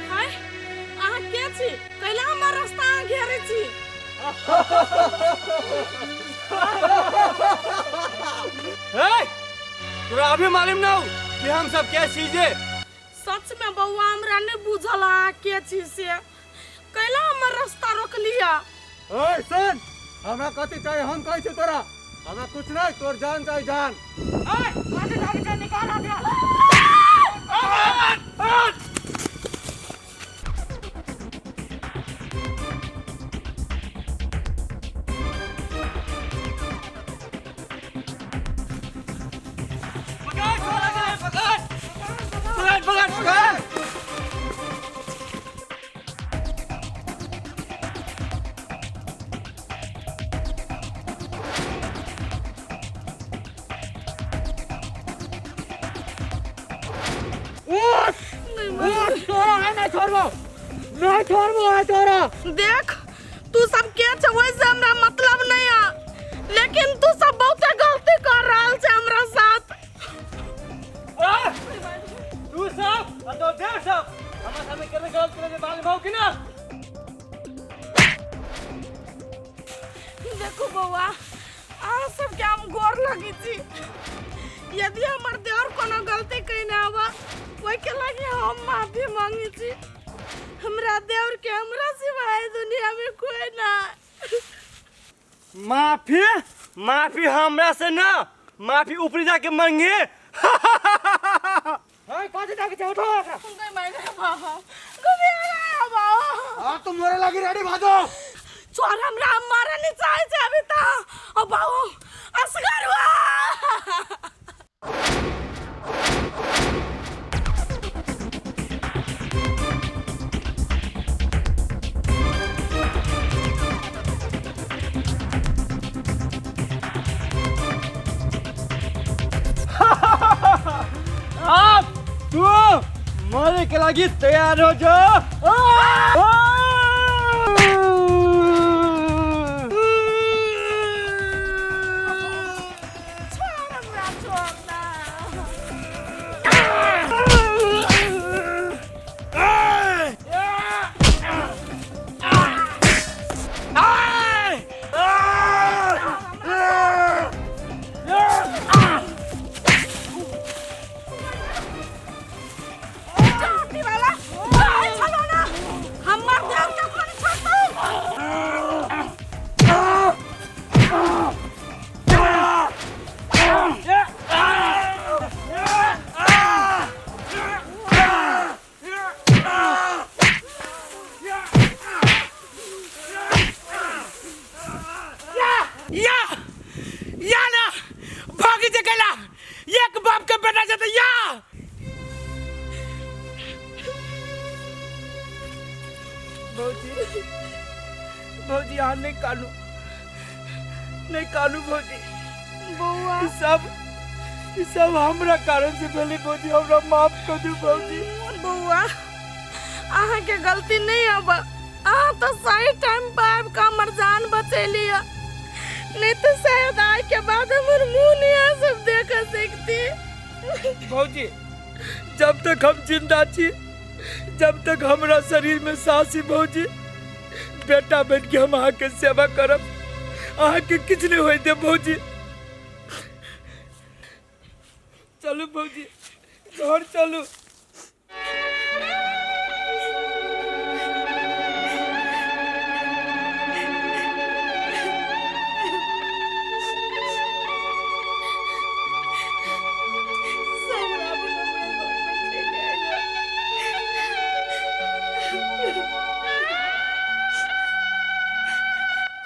हाय अहाँ के छी कैला हमर रास्ता अहाँ घेरै छी हे तोरा अभी मालूम ना हो कि हम सब क्या चीज है सच में बौआ हमरा नहीं बुझल अहाँ के छी से कैला हमर रास्ता रोकलिया ओए सुन हमरा कथी चाहिए हम कहै छी तोरा हमरा कुछ नहीं तोर जान चाहिए जान पकड़ पकड़ पकड़ तोरा है ना छोड़बो नहीं छोड़बो है तोरा देख तू सब के छे ओहिसे हमरा मतलब नहीं है लेकिन तू सब बहुते गलती कर रहल छे हमरा साथ तू सब और तो देव सब हमरा सामने केने गलत करे जे बाल भाव कि ना देखो बौआ अहाँ सबके हम गोर लगी छी यदि हमर देवर कोनो गलती कयने हवा ओहिके लागी हम माफी मांगे छी हमरा देवर के हमरा सिवाय दुनिया में कोई ना माफी माफी हमरा से ना माफी ऊपरी जाके मांगे हाय कथी डाके छै उठो एकरा गई माय रे बाबा घूमे आ बाबा हां तुम मरे लागी रेडी भाजो चोर हमरा मारे नहीं चाहे छे अभी तो ओ बाबू असगर हुआ आप तू मरे के लागी तैयार हो जा छोड़ हमरा छोड़ ना चाटी वाला आई चलो ना हमर देह के कोन छोड़तौ या या ना भागी जे कैला एक बाप के बेटा जते या भौजी भौजी अहाँ नहीं कानू नहीं कानू भौजी बौआ ई सब ई सब हमरा कारण से भेलै भौजी हमरा माफ कर दू भौजी बौआ अहाँके गलती नहीं अब अहाँ तो सही टाइम पर आबि कऽ हमर जान बचेली है नहीं तो शायद आय के बाद हमर मुंह नहीं अहाँ सब देख सकती भौजी जब तक हम जिंदा छी जब तक हमरा शरीर में सांस ही भौजी बेटा बन के हम अहाँके सेवा करब अहाँके किछु नहि होय देब भौजी। चलू भौजी, घर चलू। सब रावण हमरा घरमे चलि आयल।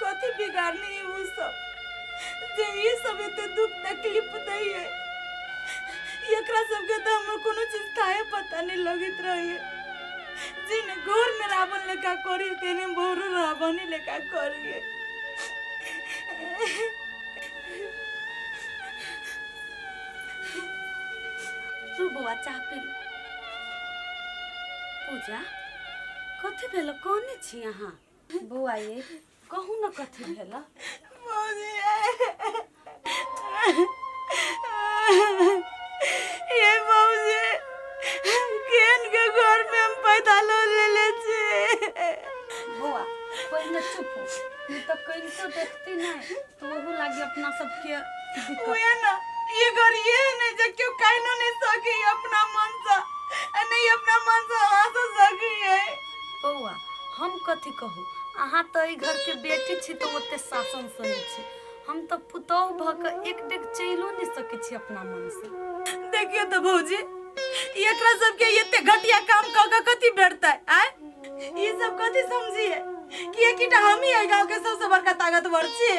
कथी बिगाड़ने है उ सब जे ई सब एते दुख तकलीफ दैये? एकरा सबके तऽ हमर कोनो चीज थाहे पता नहीं लगैत रहिए। जेने घर में रावण लेखा करी तेने भोरो रावण लेखा करिए। रू बौआ, चाह पी लू। पूजा, कथी भेल? कोने छी अहाँ बौआ? ये कहू ने, कथी भेल? भौजी, ये भौजी, केहन के घर में हम पैदा लो लेले छी। बौआ, पहिने चुप हो, नहीं तो कनिको देखती नहीं तो ओहू लागी अपना सबके दिक्कत। उहे ना, ये घर ये है ना जे केओ कानो नहीं सकी अपना मन से आ नहीं अपना मन से हंस सकी है। बौआ, हम कथी कहू? अहाँ तऽ एहि घरके बेटी छी तऽ ओते शासन सहै छी। हम तऽ पुतोहु भऽ कऽ एक डेग चलिओ नहि सकै छी अपना मनसँ। देखियो तो भौजी, एकरा सबके एते घटिया काम कऽ कऽ कथी भेटतै? आय, ई सब कथी समझिए कि एकटा हम ही एहि गांव के सबसे बड़का ताकतवर छियै?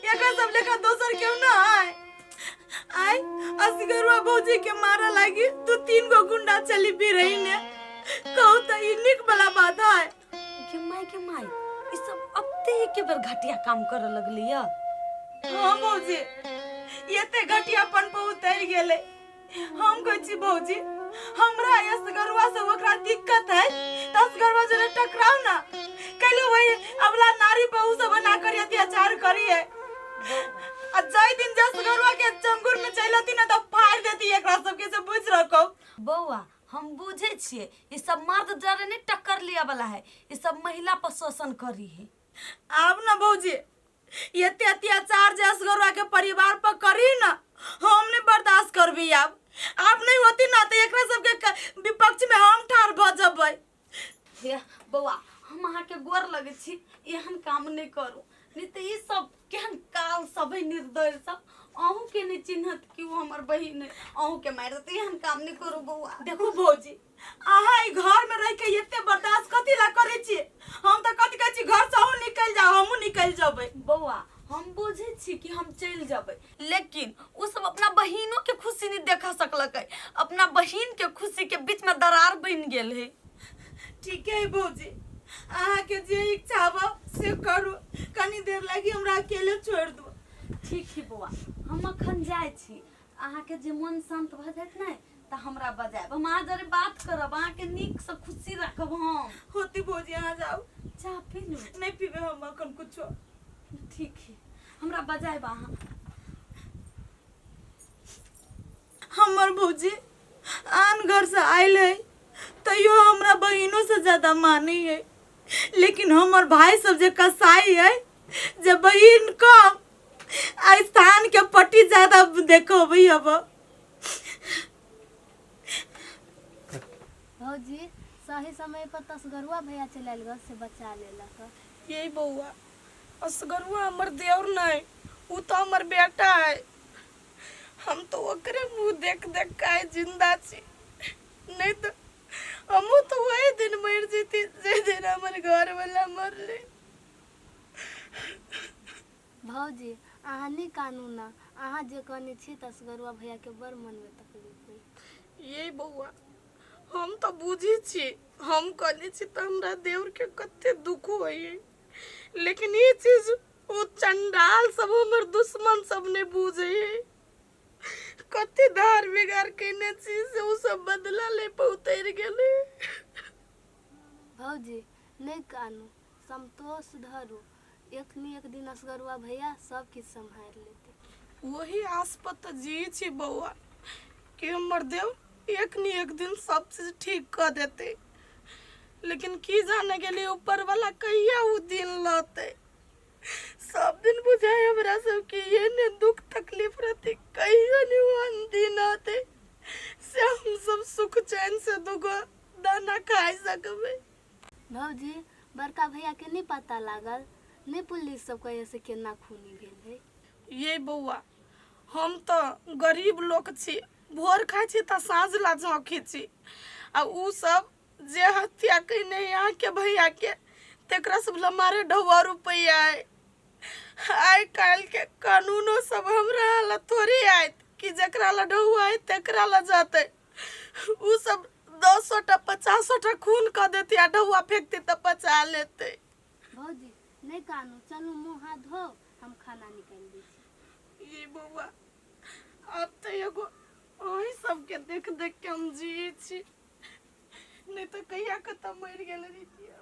एकरा सब लेखा दोसर केओ ना आय। आय, असगरुआ भौजी के मारा लागी दू तीन गो गुंडा चली भी रही ने। कहू तऽ ई नीक वाला बात है? गे माय, गे माय, ई सब अब एके बेर घटिया काम करऽ लगली या? हाँ भौजी, एते घटियापन पर उतर गेलै। हम कहै छी भौजी, हमरा असगरुआ से ओकरा दिक्कत है तऽ असगरुआ जरे टकराव ना कैले। वही अबला नारी पर उ सब ना करी, अत्याचार करी है। आ जाहि दिन जे असगरुआ के चंगुर में चलि अती ना तऽ फाड़ देती एकरा सबके, से बुझि रखो। बौआ, हम बुझे छियै, ई सब मर्द जरे नहीं टक्कर लिया वाला है, ई सब महिला पर शोषण करी है। आब ना भौजी, एते अत्याचार जे असगरुआ के परिवार पर करी ना, हम नहीं बर्दाश्त करबी। आब आब नहीं होती ना तो एकरा सबके विपक्ष में हम ठाढ़ भऽ जबै। हे बौआ, हम अहाँके गोर लगै छी, एहन काम नहि करू, नहीं तऽ ई सब केहन काल सब है, निर्दय सब। अहूँके नहि चिन्हत कि ओ हमर बहिन है, अहूँके मारि देत। एहन काम नहि करू बौआ। देखू भौजी, अहाँ ई घर में रह के एते बर्दाश्त कथी ला करै छियै? हम तऽ कथी कहै छी, घर से अहूँ निकलि जाउ, हमहूँ निकलि जेबै। बौआ, हम बुझै छी कि हम चलि जेबै, लेकिन ओ सब अपना बहिनो के खुशी नहीं देखा सकलकै। अपना बहिन के खुशी के बीच में दरार बनि गेल है। ठीक है भौजी, अहाँके जे इच्छा बा से करू। कनी देर लागी हमरा अकेले छोड़ दू। ठीक है बौआ, हम अखन जाइ छी। अहाँके जे मन शांत भऽ जायत ने तऽ हमरा बजायब, हम अहाँ जरे बात करब, अहाँके नीकसँ खुशी राखब हम। होती भौजी, अहाँ जाउ। चाह पी लू। नहीं पीबे हम अखन कुछो। ठीक है, हमरा बजायब अहाँ। हमर भौजी आन घर से आयल है तैयो हमरा बहिनों से ज्यादा मानी है, लेकिन हमर भाई सब जे कसाई है जे बहिन कम आ स्थान के पट्टी ज्यादा देखबै। अब भौजी, सही समय पर तसगरुआ भैया चलि आयल, घर से बचा लेलक। यही बौआ, असगरुआ हमर देवर नहीं, उ तो हमर बेटा है। हम तो ओकरे मुंह देख देख के आइ जिंदा छी, नहीं तो हमहूँ तो वही दिन मर जेती जे दिन हमर घर वाला मरले। भौजी, अहाँ नहि कानू ने। अहाँ जे कहने छी तसगरुआ भैयाके बड़ मनमे तकलीफ होइ। ये बौआ, हम तो बुझी छी, हम कहने छी तऽ हमरा देवर के कते दुख होइए, लेकिन ई चीज ओ चंडाल सब, हमर दुश्मन सब नहीं बुझे है। कते धार बिगाड़ केने छी से उ सब बदला ले पे उतर गेलै। भौजी, नहि कानू, संतोष धरू। एक ने एक दिन असगरुआ भैया सब किछु सम्हारि लेतै। वही आस पर तऽ जी छी बौआ कि हमर देव एक ने एक दिन सब चीज ठीक कऽ देतै, लेकिन की जाने गेली ऊपर वाला कहिया उ दिन लतै। सब दिन बुझाय हमरा सबके ये ने दुख तकलीफ रहते, कहियो नहीं ओहन दिन आते से हम सब सुख चैन से दुगो दाना खाइ सकबै। भौजी, बड़का भैया के नहीं पता लागल? नहीं पुलिस सब कहे से केना खूनी भेल है? ये बौआ, हम तऽ गरीब लोक छी, भोर खाइ छी तऽ साँझ ला झोंकै छी, आ उ सब जे हत्या कयने अहाँके भैयाके तकरा सब ला मारे ढौआ रुपैआ अइ। आइ काल्हिके कानूनो सब हमरा ला थोड़े आयत कि जकरा ला ढौआ अइ तकरा ला जतै। उ सब दसो टा पचासो टा खून कऽ देतै आ ढौआ फेकतै तऽ पचा लेतै। भौजी, नहि कानू, चलू मुँह हाथ धो, हम खाना निकालि दै छी। ये बौआ, आब तऽ एगो अहीं सबके देख देख के हम जियै छी, नहि तऽ कहिया कतऽ मरि गेल रहितियै।